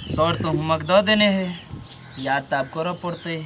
Sir तऽ homework दऽ देने है, याद तऽ आब करऽ पड़तै।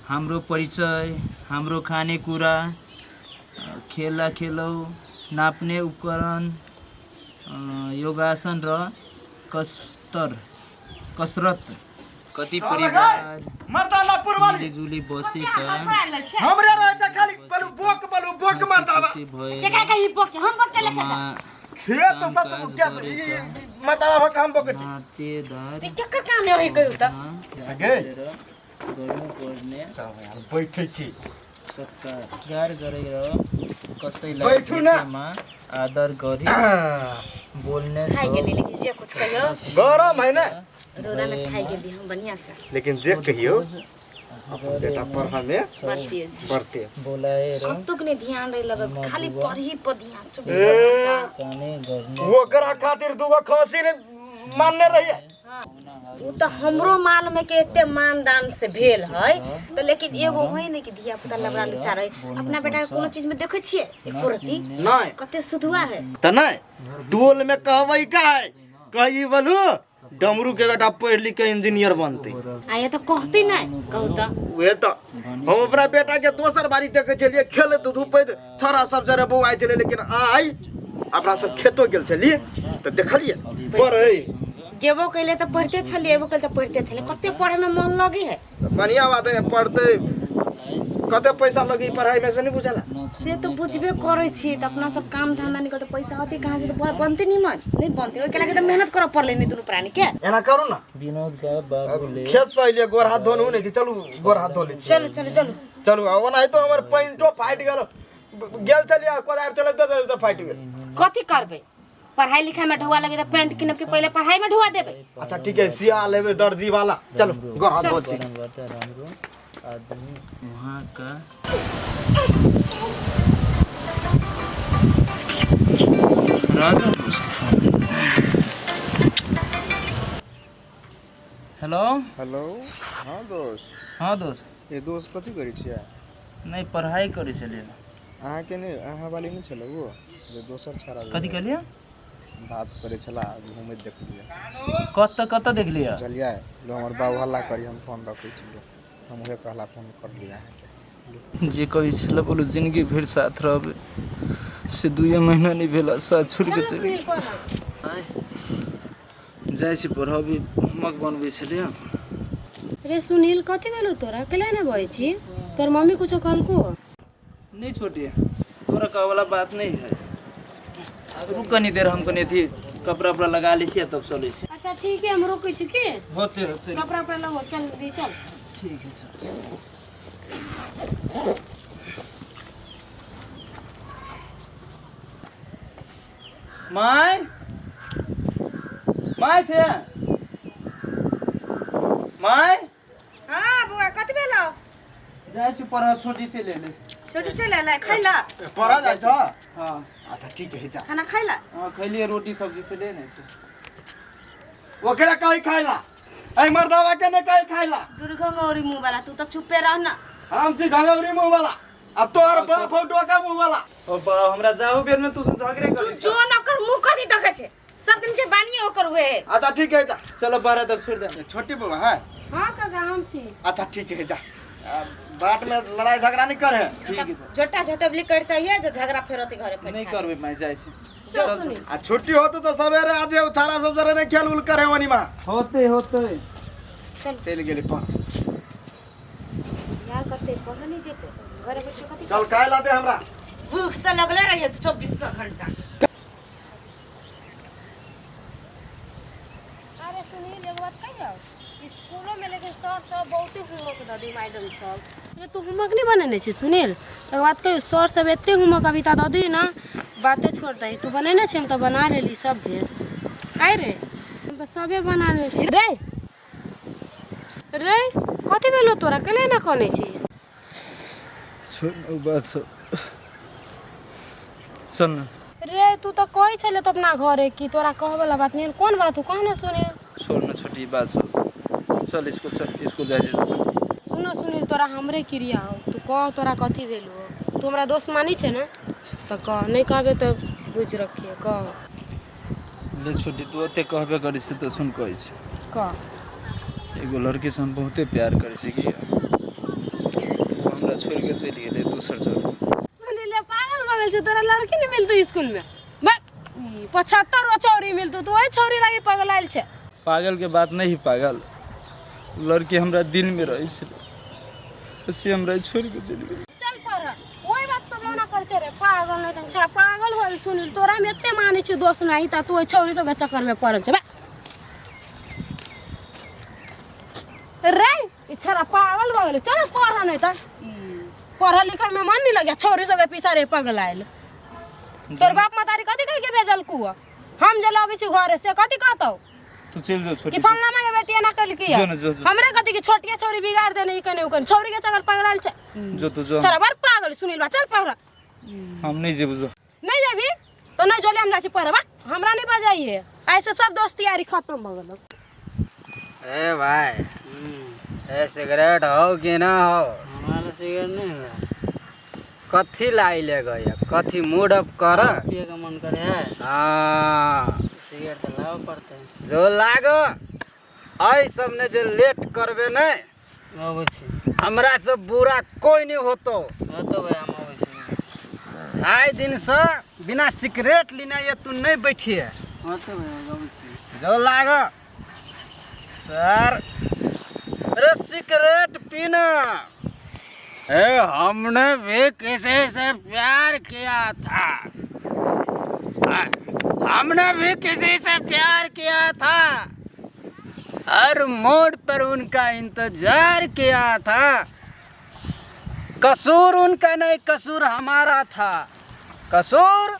हाम्रो परिचय, हाम्रो खानेकुरा, खेला खेलौ, नाप्ने उपकरण, योगासन र कसतर कसरत। कति परिवार मर्दाना पुरवाली मिलिजुली बसेका हमरे रहै छै खाली बलु बोक बलु बोक मर्दाना। खुसी भएर के कही बोके हम बोके लेके जा। खेत काम सब काज क्या गरेका मर्दाना भक हम बोके छी। नातेदार ई केकर काम है ओही कहियो त? गे। गर्नुपर्ने यार बैठै छी। सत्कार गरेर कसैलाई बैठू न। भेटेमा आदर गरी बोल्ने खाइ गेली, लेकिन जे कुछ कहियो गरम है ना। रौदा में खाइ गेली हम बढ़िया से। लेकिन जे कहियो अपन बेटा पढ़ा में बड़ तेज। बड़ तेज। बोलाएर कतुक ने ध्यान रहे लगल, खाली पढ़ी पर ध्यान 24 ए घंटा। काने गर्ने ओकरा खातिर दूगो खसी ने मानने रहिए। उ त हमरो मालूम है कि एते मान दान से भेल है त, लेकिन एगो होय ने कि धिया पुता लबड़ा लुच्चा रहे। अपना बेटा के कोनो चीज में देखै छियै एको रत्ती? नहीं। कते सुधुआ है। त नहीं टोल में कहबै का है, कही बोलू डमरू के बेटा पढ़ लिख के इंजीनियर बनते। आ ये त कहती नहीं कहू त। उहे त हम अपना बेटा के दोसर बारी देखे छलियै खेलैत धूपैत छोरा सब जरे बौआइ छलै, लेकिन आइ अपना सब खेतो गेल छलियै तऽ देखलियै पढ़ै। गेबो कैले त पढ़ते छलियै, एबो कैले त पढ़ते छलियै। कते पढ़े में मन लगे है। तऽ बढ़िया बात है पढ़ते, कते पैसा लगी पढ़ाई में से नहीं बुझला। से तो बुझबे करै छी त, अपना सब काम धंधा नहीं करते पैसा होते कहाँ से? त बनते निमन नहीं बनते, ओइ के लागे त मेहनत करऽ पड़ले नहीं दुनू प्राणी के। एना करू ना, विनोद का बाबूले खेत से अइलियै गोर हाथ धोनु नहि छै, चलू गोर हाथ धो लै छी। चलू चलू चलू। चलू, आ ओनाहितो हमर पैंटो फाटि गेल, गेल छलियै कोदारि चलैते चलैते फाटि गेल। कथी करबै, पढ़ाई लिखाई में ढुआ लगे त पैंट किनब के पहले पढ़ाई में ढुआ देबै? अच्छा ठीक है, सिया लेबै दर्जी वाला। चलू गोर हाथ धो छी। बाट राम्रो आदमी उहाँका राजा। हेलो। हेलो, हाँ दोस्त। हाँ दोस्त। ए दोस्त, कथी करै छियै? नहि, पढ़ाइ करै छलियै। अहाँके नहि, अहाँ वाली नहि छलै ओ जे दोसर छाड़ा जे कथी रहै, कहलियै? बात करै छला, घूमैत देखलियै। कतऽ कतऽ देखलियै? बुझलियै लो, हमर बाबू हल्ला करी, हम फोन रखै छियै। हम उहे कहला फोन करलियै अहाँके। जे कहै छलै बोलू जिनगी भरि साथ रहबै, से दुइए महीना नहि भेल आ साथ छोड़ि कऽ चलि गेल। जाइ छी पढ़बी, होमवर्क बनबै छलियै। रे सुनील, कथी भेलौ तोरा? केला ने बजै छी? तोर मम्मी कुछो कहलको? नहीं छोटी, तोरा कहवला बात नहीं है। रुक कनी देर, हम कनी अथी कपड़ा उपड़ा लगा लै छियै तब चलै छी। अच्छा ठीक है, हम रुकै छी की। होते होते। कपड़ा उपड़ा लगो, चल रे चल। ठीक है, चल। My my छै my. हाँ बौआ, कथी भेलौ? जाइ छी पढ़ऽ, छोटी चलि एलै। छोटी चलि एलै? खैला? पढ़ऽ जाइ छ? हाँ। अच्छा ठीक है, जा। खाना खैला? हाँ, खैलियै, रोटी सब्जी से ले ने से। ओकरा कही खाइला, एहि मर्दावा के नहि कही खाइला। दुर्गंगौरी मुँह वाला, तू तो चुपे रह ना। हम छी घंगौरी मुँह वाला आ तोहर बाप हौ डोका मुँह वाला। ओ बा, हमरा जाहु बेर में तू झगड़े तू करै जो न कर, मुँह कथी तकै छै? सब दिन के बानी ओकर हुए। अच्छा ठीक है, जा। चलो, 12 तक छोड़ दे। छोटी बउआ है? हाँ काका, हम छी। अच्छा ठीक है, जा। बात में लड़ाई झगड़ा नहीं करे। ठीक है। झोटा झटबली करते है जो झगड़ा फेर होते घरे पर। नहीं करबै माय, जाइ छी। चल सुनील। आ छुट्टी होतो तो सवेरे आज छाड़ा सब जरे नहीं खेल उल करे वनी मा। होते होते। चल गेली पर। यार, कते पढ़ नहीं जेते, घरे बैठ के कथी? चल, खाए ला दे हमरा। भूख त लगले रहे 24 घंटा। अरे सुनील, एगो बात कहियौ, स्कूलो में लेकिन सर सब बहुते होमवर्क दऽ दी, मैडम सब। ये तू होमवर्क नहीं बनेने छी सुनील? एगो बात कहियौ, सर सब एते होमवर्क अभी ता दऽ दी ना, बाते छोड़ दही। तू बनेने छी? हम तऽ बना लेली सब भेल। आइ रे, हम तऽ सबे बना लेने छी। रे रे, कथी भेलौ तोरा? केले एना कनै छी? सुन, ओ बात सब चल न। रे, तू तऽ कहै छले तऽ अपना घरे कि तोरा कहवला बात नहीं। कोन बात? तू कह ने सुने। छोड़ न छोटी, बात सब, चल स्कूल चल, स्कूल जाइ छी चल। सुनो सुनील, तोरा हमरे क्रिया हो, तू कह तोरा कथी भेल हो। तू हमरा दोस्त मानी छै ने तऽ कह, नहीं कहबे तऽ बुझि रखिए, कह। ले छोटी तू ओते कहबे करै छी तऽ सुन कहै छी। कह। एगो लड़की से हम बहुते प्यार करै छी कि तऽ ओ हमरा छोड़ि के चलि गेलै दोसर जगह। सुनिले पागल भऽ गेल छै तोरा लड़की नहि मिलतौ स्कूल में। 75 गो छौरी मिलतौ तू ओहि छौरी लागी पगलायल छै। पागल के बात नहीं पागल, लड़की हमरा दिल में रहै छलै से हमरा छोड़ि के चलि गेलै। चल पढ़ ओहि बात सब मना कर छै रे पागल नहीं तन छै पागल हो सुनिल तोरा हम एते मानै छी दोस्त नहीं त तू ओहि छौरी सबके चक्कर में पड़ल छै बा। रे ई छोरा पागल भऽ गेलै चल पढ़ नहीं त पढ़ल लिखल में मन नहीं लगे छौरी सबके पीछा रे पगलायल। तोर बाप मतारी कथी कह के भेजल कुआ हम जे लबै छी घरे से कथी कहतौ? तू चलि जो छोटी कि फल्ला मांगे बेटी एना कलकी जो न, जो, जो। हमरे कथी कि छोटिया छौरी बिगाड़ देने ई कने उ कने छौरी के चक्कर पगलायल छै। जो तू जो। छोरा बड़ पागल सुनिल बा चल पढ़। हम नहीं जेबो जो। नहीं जेबी तो नहीं जोले हम जाइ छी पढ़ बा हमरा नहीं बजाइए ऐसे सब दोस्ती यारी खत्म भ गेल। ए भाई ए सिगरेट हो कि ना हो? हमारा सिगरेट नहीं है। कथी लाई ले गया कथी मूड अप कर पिए का मन करे है। हाँ सिगरेट तो लाओ पड़ते है। जो लागो आई सब ने जे लेट करबे ने अबै छी। हमरा से बुरा कोई नहीं होतो। होतो भाई हम अबै छी। आए दिन से बिना सिगरेट लेने ये तू नहीं बैठिए। होतो भाई अबै छी। जो लागो सर अरे सिगरेट पीना। ए हमने भी किसी से प्यार किया था, हमने भी किसी से प्यार किया था, हर मोड़ पर उनका इंतजार किया था, कसूर उनका नहीं कसूर हमारा था, कसूर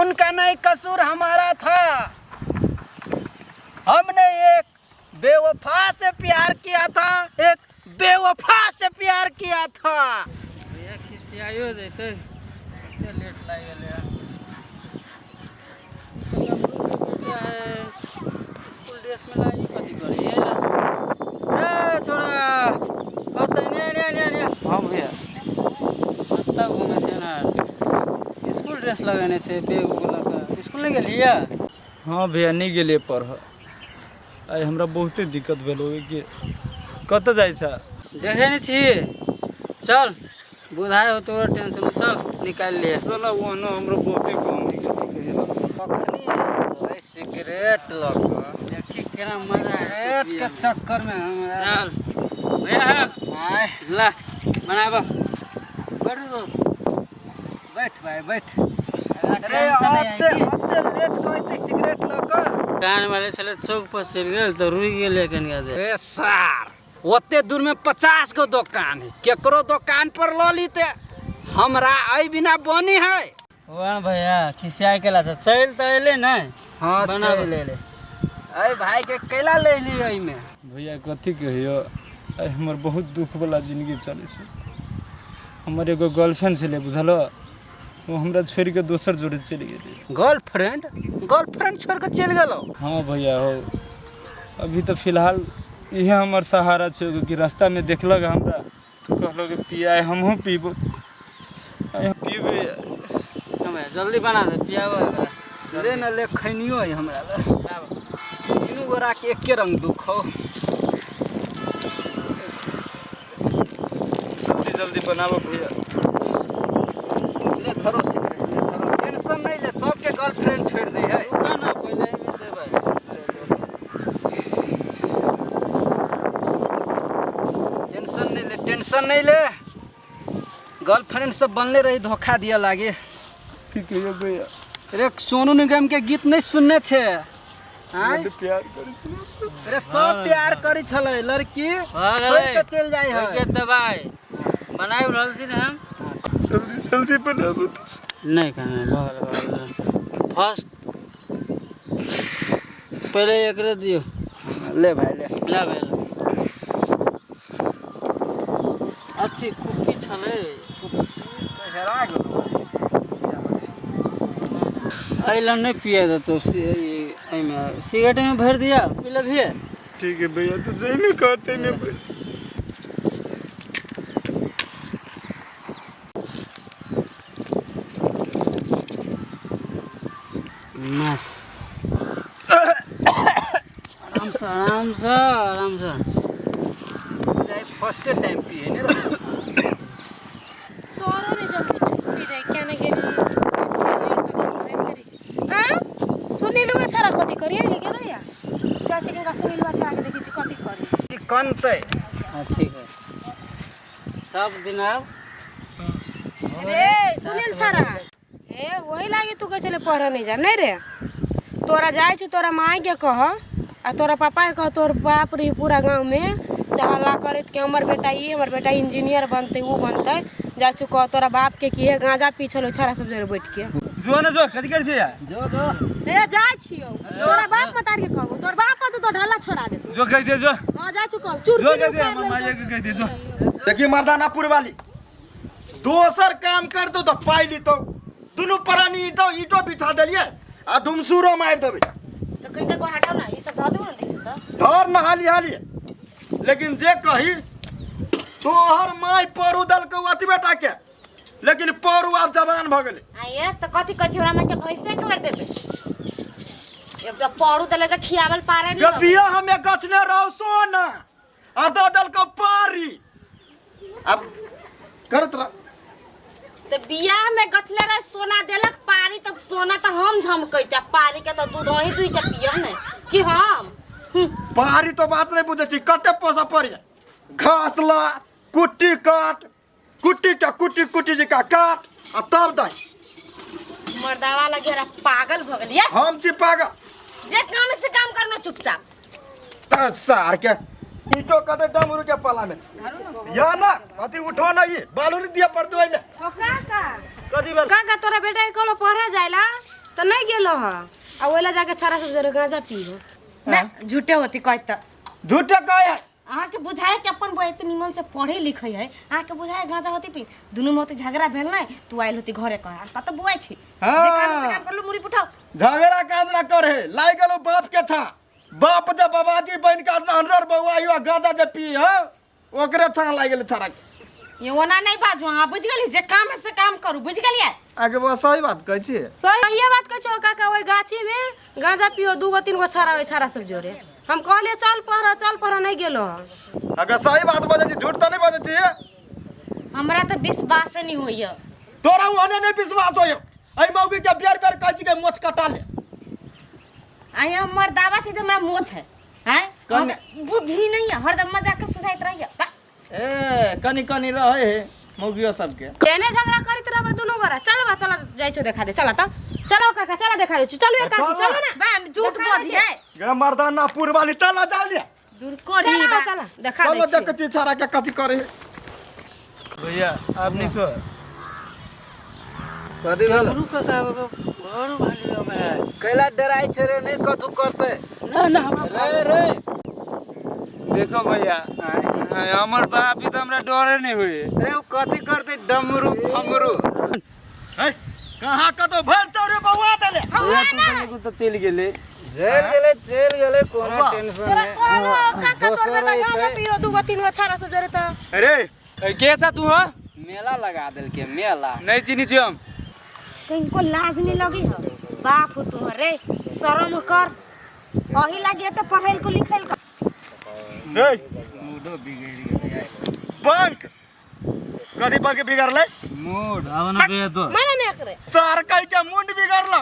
उनका नहीं कसूर हमारा था, हमने एक बेवफा से प्यार किया था, एक बेवफा से प्यार किया था। भैया खिसियाइयो जैते कते लेट लागि गेलै। तो बेटा है स्कूल ड्रेस में लागी कथी करिए रे छोरा कतै ने ने ने ने। हाँ भैया कतऽ घूमे छै ना स्कूल ड्रेस लगेने छै बैग उग लऽ कऽ स्कूल नहीं गेलियै? हाँ भैया नहीं गेलियै पढ़ आइ हमरा बहुते दिक्कत भेल कि कतऽ जाइ छ? देखै नहीं छी चल बुझाइ हो तोरा टेंशन चल निकालि लिए। चल ओहनो हमरो बहुते कम है। कखनी सिगरेट लऽ कऽ देखी केना मजा सिगरेट के चक्कर में हमरा। चल भैया आय ला बनाब बैठ बैठ भाई बैठ। अरे अते अते लेट कहते सिगरेट लऽ कऽ कान वाले छलै चौक पर चलि गेल तऽ रुकि गेलै कनिका देर। अरे सार ओते दूर में 50 गो दुकान है केकरो दुकान पर लऽ लीते हमरा अइ बिना बनी है। ओहन भैया खिसिया केला से चलि तऽ अयलै ने। हाँ बनाबऽ। चलि अयलै। अइ भाई के कैला ले ली एहिमे? भैया कथी कहियो आइ हमर बहुत दुख वाला जिंदगी चलै छै। हमर एगो गर्लफ्रेंड छलै बुझलो वो हमरा छोड़ि के दोसर जोड़े चलि गेलै। गर्लफ्रेंड? गर्लफ्रेंड छोड़ि के चलि गेलौ? हाँ भैया हो अभी तऽ फिलहाल इहे हमर सहारा छै कि रास्ता में देखलक हमरा तो कहलक पियाए हमहूँ पीबो पीबे। जल्दी बना दे पियाबो। ले न ले खैनियो है हमरा ले। तीनू गोरा के एके रंग दुख हो। जल्दी जल्दी बनाबो भैया। ले धरो सिगरेट ले धरो टेंशन नहीं ले सबके गर्लफ्रेंड छोड़ दे है। रुका ना पहले एहिमे देबै। टेंशन नहीं ले टेंशन नहीं ले गर्लफ्रेंड सब बनले रही धोखा दिया लागे। की कहियो भैया? अरे सोनू निगम के गीत नहीं सुनने छे? प्यार करै छलै। अरे सब प्यार करै छलै लड़की छोड़ के चलि जाइ है। ओके दबाई बनाबि रहल छी ने हम। जल्दी जल्दी बनाबू। नहीं खाना भऽ गेल फर्स्ट पहले एकरे दियो। ले भाई ले ले भाई ले। अथी कुप्पी छलै हेरा गेल। एहि लए नहि पिए देतौ एहिमे सिगरेट में भरि दिया पी लेबही? ठीक है भैया तू जइमे कहते में। ना आराम से आराम से। फर्स्ट टाइम पिए ने। सरो ने जल्दी छुट्टी दे क्या ना गेली एते लेट तक पढ़ैत रही। हां सुनीलवा छड़ा कथी करिए ले गेलै या चाची के सुनीलवा छड़ा के देखै छी कथी करी कनतै। हाँ ठीक है सब दिन आब रे सुनील छड़ा हे वही लागी तू कहै छले पढ़ नहीं जा नहीं रे। तोरा जाइ छी तोरा माय के कह आ तोरा पापा के कह, तोर बाप रही पूरा गाँव में से हल्ला करैत कि हमर बेटा ई हमर बेटा इंजीनियर बनतै ऊ बनतै। जाइ छी कह तोरा बाप के कि हे गांजा पी छलो छड़ा सब जरे बैठ के जो ना जो कथी करै छै यार जो जो हे जाइ छियौ तोरा बाप मतार के कहबो तोर बाप पर तो ढल्ला छोड़ा देतौ। जो कह दे जो। हां जाइ छी कह चूर जो कह दे हमर माय के कह दे जो। देखिए मर्दानापुर वाली दोसर काम कर दो तो पाई लीतो दुनू प्राणी ईटो ईटो बिछा देलिए आ धुमसुरो मार देबे। तो कहीं को हटाओ ना ई सब धऽ देबो ना देखी त धर न हाली हाली, लेकिन जे कही तोहर माय परू दल के अति बेटा के, लेकिन परू आब जवान भ गेलै। आये त कथि कहै छी हमरा माय के भैंसे के बेर देबे एक तो परू देले त खियावल पारे नहीं। गबिया हमें गछने रहो सोना आ दऽ दल के पारी अब करत रह। त बियाह में गछले रहे सोना देलक पारी त सोना त हम झमकैते पारी के त दूध अहीं दुई के पियब ने कि हम। पारी तो बात नहीं बुझै छी कते पोसा पड़े घास ला कुट्टी काट कुट्टी के कुट्टी कुट्टी जी का काट आ तब दही। मर्दावा लगे रहा पागल भ गेलिए हम छी पागल जे काम से काम करना चुपचाप। त सार के ईटो कते डमरू के पाला में या ना अति उठो ना ई बालू नहीं दिया पड़तो एमे। ओ काका कथी भेल काका तोरा बेटा के कहलो पढ़े जाइला त नहीं गेलो ह आ ओला जाके छड़ा सब जरे गांजा पीहो ना झूठे होती कहत त झूठे कहे है। अहाँ के बुझाए कि अपन बउआ एते निमन से पढ़े लिखे है, अहाँ के बुझाए गांजा होती पी दुनू में होती झगड़ा भेल नहीं तू आयल होती घरे कहे कत बुआई छी जे काम से काम करलू मुड़ी पुठाओ। झगड़ा काज ना करे लाग गेलो बाप के था बाप जे बाबाजी बन के अनर बउआ यो गांजा जे पी ह ओकरे था लाग गेल छड़ा के। ये ओना नहीं बाजू अहाँ बुझ गेली जे काम है से काम करू बुझ गेलिए। आगे बस सही बात कहै छी सही बात कहै छौ काका ओहि गाछी में गांजा पियो दूगो तीन गो छड़ा ओहि छड़ा सब जोरे हम कहलिए चल पढ़ नहीं गेलो। अगर सही बात बजै छी झूठ त नहीं बजै छी। हमरा त विश्वास नहीं होइय तोरा ओने नहीं विश्वास होइय एहि मौगी के बेर बेर कहै छी के मोछ कटा ले। आइ हमर दावा छै जे हमरा मोछ है हैं बुद्धि नहीं है हरदम मजाक के सुझाइत रहैय। ए कनी कनी रहे है मौगियो सबके केने झगड़ा करैत रहबै दुनू गोरा। चल बा चल जाइ छौ देखा दे चल त चलो काका चल देखा दे चलू ए काकी चलो ना बा झूठ बजी है गे मर्दानापुर वाली चल चल ले दूर कोरी बा चल देखा दे चल देख छी छड़ा के कथी करे। भैया आप नहीं सो कथी भेल रुक काका घर भालियो में कैला डराइ छै रे नहीं कथू करतै ना ना रे रे देखो भैया हमर बाप ही तो हमरा डरे नहीं हुए। अरे उ कथी करतै डमरू फमरू है कहां कतो भर चौरे बउआ देले तो चल गेले चल गेलै चल गेलै कोनो टेंशन तोरा नहीं। कहलो काका तोर दोसर बेटा गांजा अइतै। पियो दूगो तीन गो छड़ा सब जोरे त। अरे के छा तू ह मेला लगा देलके मेला नहीं चिनी छी हम। कहीं लाज नहीं लगी हो बाप हो तोहर रे शर्म कर अही लागे त पढ़ैल को लिखैल को। ए मूडो बिगड़ गेलै बैंक कथी बैंक बिगड़लै मूड आब ना बे तो माने ने एकरे सार कह के मुंड बिगड़ल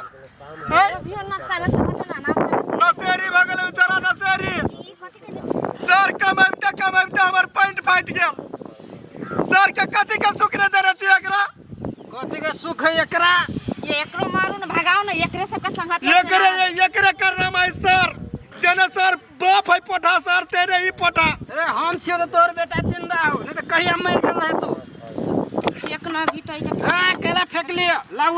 हैं अभियो नाश्ता में हटो ना नाश्ता नसेरी भ गेलै बेचारा नसेरी ई कथी केने छी? सर कमाइते कमाइते हमर पैंट फाटि गेल। सर के कथी के सुख ने देने छी एकरा कथी के सुख है एकरा ये एकरो मारू न भगाओ न एकरे सबके संगत एकरे एकरे करना है सर जेना सर बाप है पोठा सर तेरे ही पोठा। अरे हम छियो त तोर बेटा जिंदा हो नहीं त कहिया मर गेल रहे तू एक ना भी तो हां केला फेंक लियो लाउ।